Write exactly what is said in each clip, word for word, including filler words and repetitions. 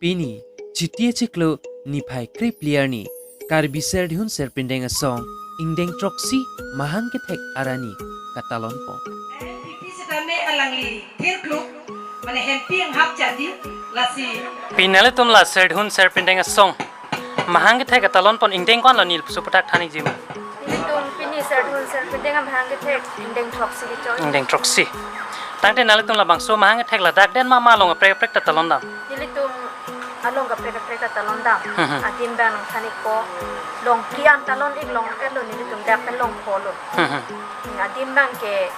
Pini, Chiti achiklo niphai krepli arni, Karbi Serdihun Serpindeng asong, ingdeng throksi mahang kethek arani katalon pon. Hempi sitame alangli thirkluk, mane hempi anghap jadi, lasi. Pini nanglitum la Serdihun Serpindeng asong mahang kethek katalon pon ingdeng ko-an lo, neli pusu pathak than-ikji ma? Nelitum pini Serdihun Serpindeng amahang kethek ingdeng throksi kechoi. Ingdeng throksi. Tangte nanglitum labangso mahang kethek ladak den ma, ma along kaprek kaprek ta talon dam? Nelitum along kaprek kaprek ta talon dam. Hmm, hmm. Adim abang nangthan-ikpo. Long ki-an talon-ik long-et lo, nelitum dak pen long pho lo. Hmm, hmm. Adim abang ke,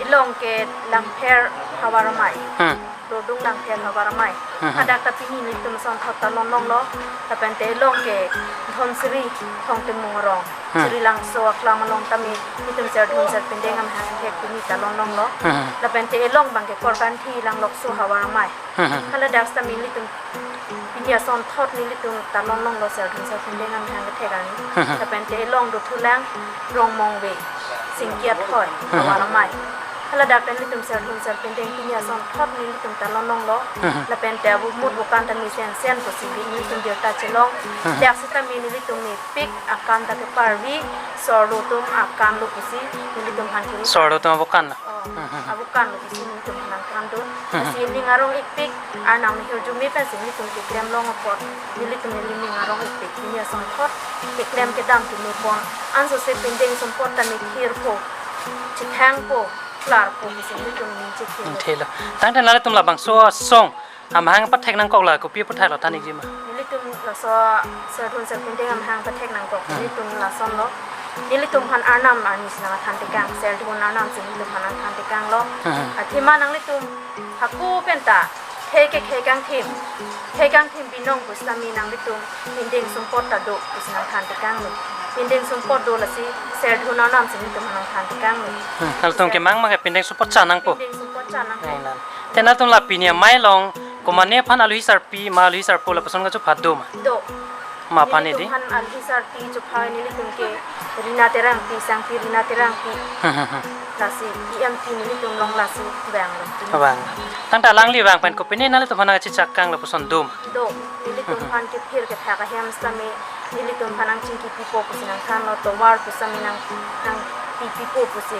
ilong ke Langpher Havar Amei. Hmm. Dordung Langpher Havar Amei. Hmm, hmm. Hadak ta pini nelitum asonthot talon longlo. Lapen te ilong ke Dhonsiri Thongtimung arong. Hmm. Sri Langso aklam along tame nelitum Serdihun Serpindeng amahang kethek pini talon longlo. Hmm, hmm. Lapen te ilong abang ke Korkanthi Langlokso Havar Amei. Hmm, hmm. Haladak sitame nelitum pini asonthot nelitum talon longlo Serdihun Serpindeng amahang kethek arni. Hmm, hmm. Lapen te ilong dothulang Rongmongve Singki Athoi, hmm, Havar Amei. Haladak pen nelitum Serdihun Serpindeng pini asonthot nelitum talon longlo. Hmm, hmm. Lapen te abu mut bukan tame sensen pusi nelitum birta chelong. Hmm, hmm. Dak sitame nelitum mepik akam ta keparvi, sorlo atum akam lo pusi nelitum aphan kiri. Sorlo atum abukan lo? Oh, hmm, hmm, hmm. Abukan lo pusi nelitum aphan nangthandun. Hmm, hmm. Lasi ning arong-ikpik, Arnam ahirjume pensi nelitum keklem long apot, nelitum neli ning arong-ikpik, pini asonthot keklem kedam keme pon, ansose pindeng sumpot tame thirpo, chethangpo, klarpo pusi nelitum ning chethir. Ningthelo. Tangte nanglitum labangso asong amahang pathek nangkok la kopi aputhak lo, than-ikji ma? Nelitum laso Serdihun Serpindeng amahang pathek nangkok. Hmm. Nelitum lasonlo. Nelitum aphan Arnam arni si nangthan tekang, Serdihun Arnam si nelitum aphan nangthan tekanglo. Hmm. Athema nanglitum hako penta khei ke khei kangthim, khei kangthim binong pusitame nanglitum pindeng sumpot ta do pusi nangthan tekanglo. Pindeng sumpot do, lasi Serdihun Arnam si nelitum aphan nangthan tekanglo. Hmm. Nanglitum kemang ma ke pindeng sumpot cha nangpo? Pindeng sumpot cha nangpo. Nang, nang. Te nanglitum la pini amei along komatne aphan alohi sarpi ma alohi sarpo lapuson kachopha do ma? Do. Ma aphan nelitum edi? Nelitum aphan alohi sarpi chopha nelitum ke Rina Terangpi, Sangpi Rina Terangpi. Hmm, hmm, hmm. Lasi E M P nelitum along lasi vanglo. Vang. Tangte alangli vang pen kopine nanglitum aphan nangchechak kang lapuson do ma? Do. Nelitum, hmm, hmm, aphan kephir kethak ahem sitame nelitum aphan nangchingki pipo pusi nangthanlo, tovar pusitame nang, nangpi pipo pusi,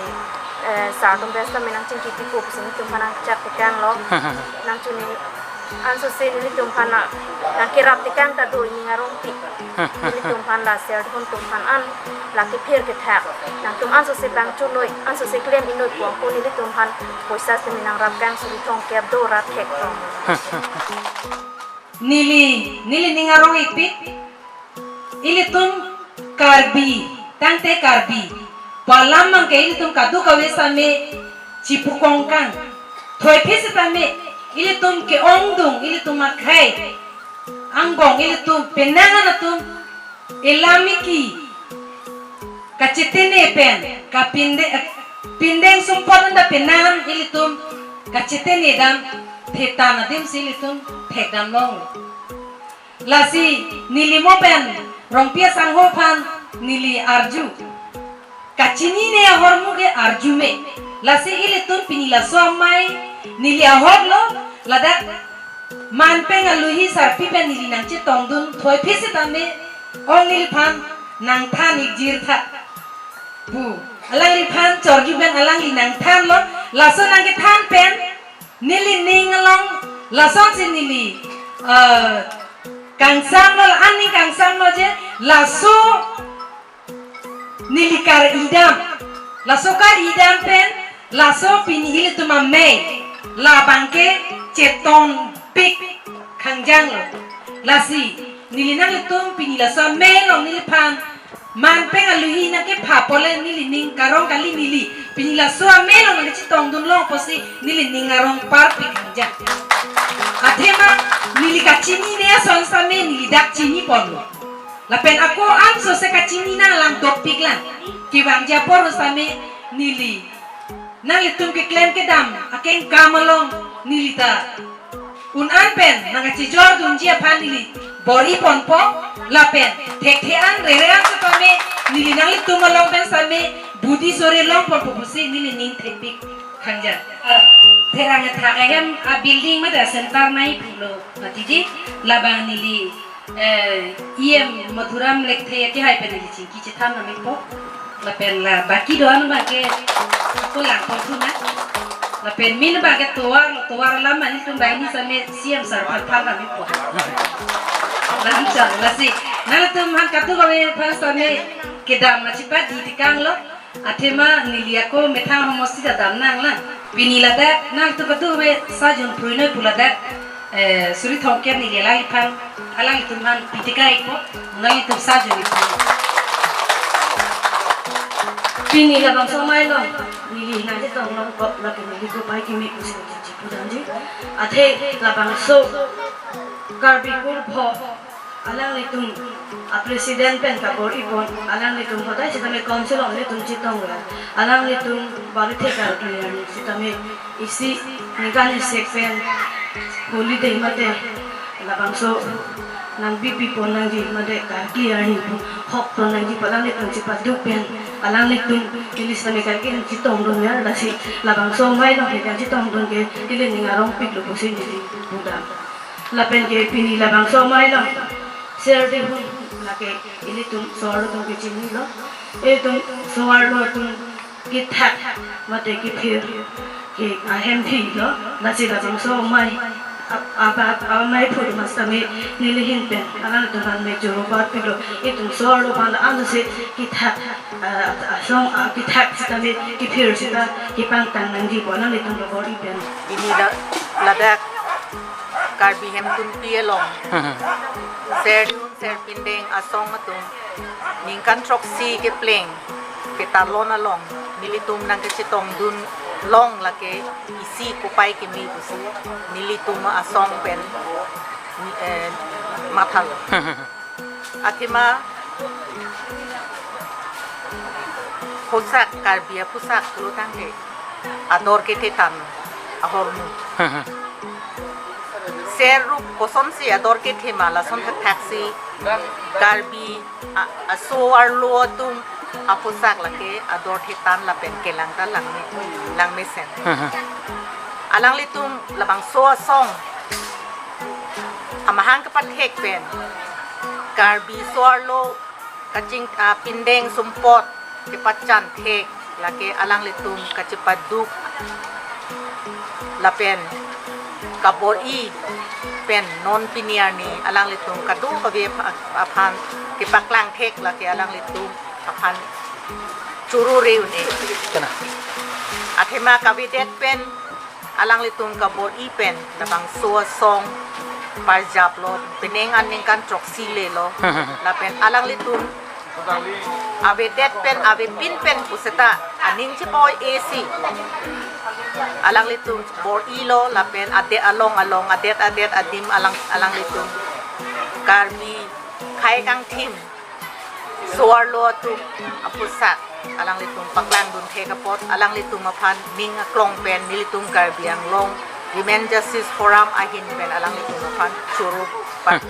eh, sar atum pen sitame nangchingki pipo pusi nelitum aphan nangchak tekanglo. Hmm, hmm, hmm. Nangchini ansose nelitum aphan nang, nangkerap tekang ta do, ning arong-ikpik. Hmm, hmm, hmm. Nelitum aphan la Serdihun atum aphan an la kephir kethak, nangtum ansose bang chunoi, ansose klem inoi pu ako nelitum aphan poisa sitame nangrap kang, suri thomkep do ra thek thom. Hmm, hmm, hmm. Neli, neli ning arong-ikpik, ilitum Karbi, tangte Karbi pu alam abang ke ilitum kadokave sitame chipukong kang. Thoiphi sitame ilitum ke-ongdung, ilitum akhei angbong, ilitum penang an atum elam eki kachetene pen, kapinde, eh, pindeng sumpot anta penang an ilitum kachetene dam, thetan adim si ilitum thekdam long. Lasi neli mo pen Rongpi asangho aphan neli arju. Kachinine ahormu ke arju me. Lasi ilitum pini laso amei neli ahok lo, ladak man pen alohi sarpi pen neli nangchetongdun, thoiphi sitame ong neliphan nangthan-ikjir tha pu alangliphan chorju pen alangli nangthanlo. Laso nangkethan pen neli ning along lasonsi neli, eh, kangsamlo, aning kangsamlo je laso neli kar-idam. Laso kar-idam pen laso pini ilitum amei labang ke chetongpik khangjanglo. Lasi neli nanglitum pini laso amei along neliphan man pen alohi nangkepha pole neli ning karong kali, neli pini laso amei along nangkechetongdun long pusi neli ning arong parpik khangjang. Athema neli kachinine ason sitame neli dak chini ponlo. Lapen ako ansose kachinine alam dopik lang. Kevangji apor sitame neli nanglitum keklem kedam akengkam along neli ta un-an pen nangkachijordunji aphan neli bor-i ponpo, lapen thekthe an rere an sitame neli nanglitum along pen sitame budi sore long ponpo pusi neli ning thepik. Khangja. Pherang thak ahem a building mate center nai pulo. Matiji labang neli, eh, E M Madhuram Lekthe akehai pen neli chingki chethan nangpo. Lapen la baki do-an abangke ako lang pon thu na. Lapen min abangke tovar lo, tovar alam nelitum banghini same C M sir aphan phan nangpo. Lang chang lasi. Nangtum aphan kadokave aphan same kedam na chipadi tekang lo. Athema neli ako methang homosti ta dam nanglang. Pini ladak nangtum kadokave sajun pruinoi pu ladak, eh, suri thomkep neli alangliphan, alanglitum aphan piteka ikpo, nangtum sajun ikpo. Pini labangso amei along neli nangchetong longkok, lake neli kopai kimi pusi chipu damji. Athe labangso Karbi Kurpho alanglitum a president pen kabor-i pon, alanglitum hodai sitame council along nelitum chetong ra, alanglitum bari thek karkli arni sitame isi ningkan isi pen holiday mate labangso nangbipi pon nangji mate karkli arni pu hok pon nangji pu alanglitum chepaduk pen alanglitum ili sitame karkli chetongdun ya, lasi labangso amei along neli chetongdun ke ili ning arong piklo pusi neli pu dam. Lapen ke pini labangso amei along serdihun lake ilitum so-arlo atum kechinilo. Ilitum so-arlo atum kethak mate kephir ke ahem philo. Lasi labangso amei ap-, ap-, ap-, amei phur masitame neli ahin pen alanglitum aphan me choro parpiklo. Ilitum so-arlo aphan ansi kethak, ah, asong, ah, kethak sitame kephir sita kepangtang nangji pu alanglitum kabor-i pen. Pini la-, ladak Karbi Hemtunpi along serdihun serpindeng asong atum ningkan throksi kepleng ketalon along nelitum nangkechetongdun long lake isi kopai kimi pusi nelitum asong pen, eh, mathalo. Athema phusak, Karbi aphusak lo tangte ador kethe tan ahormu. Ser rup kosonsi ador kethe ma lason thakthak si Karbi a-, aso-arlo atum aphusak lake ador the tan lapen kelang ta langme, langmesen. Alanglitum labangso asong amahang kepathek pen Karbi so-arlo kaching, ah, pindeng sumpot kepachan thek lake alanglitum kachepaduk lapen kabor-i pen non pini arni alanglitum kadokave apha-, aphan kepaklang thek lake alanglitum aphan choro re un-e. Kena. Athema kavedet pen alanglitum kabor-i pen labangso asong parjaplo, penang aningkan throksi lelo. Lapen alanglitum avedet pen avepin pen puseta aning chepoi-e si alanglitum bor-ilo, lapen adet along along, adet adet adim alang, alanglitum Karbi khei kangthim so-arlo atum aphusak alanglitum paklangdun thek apot alanglitum aphan ning aklong pen nelitum Karbi Anglong Women Justice Forum ahin pen alanglitum aphan choro pa.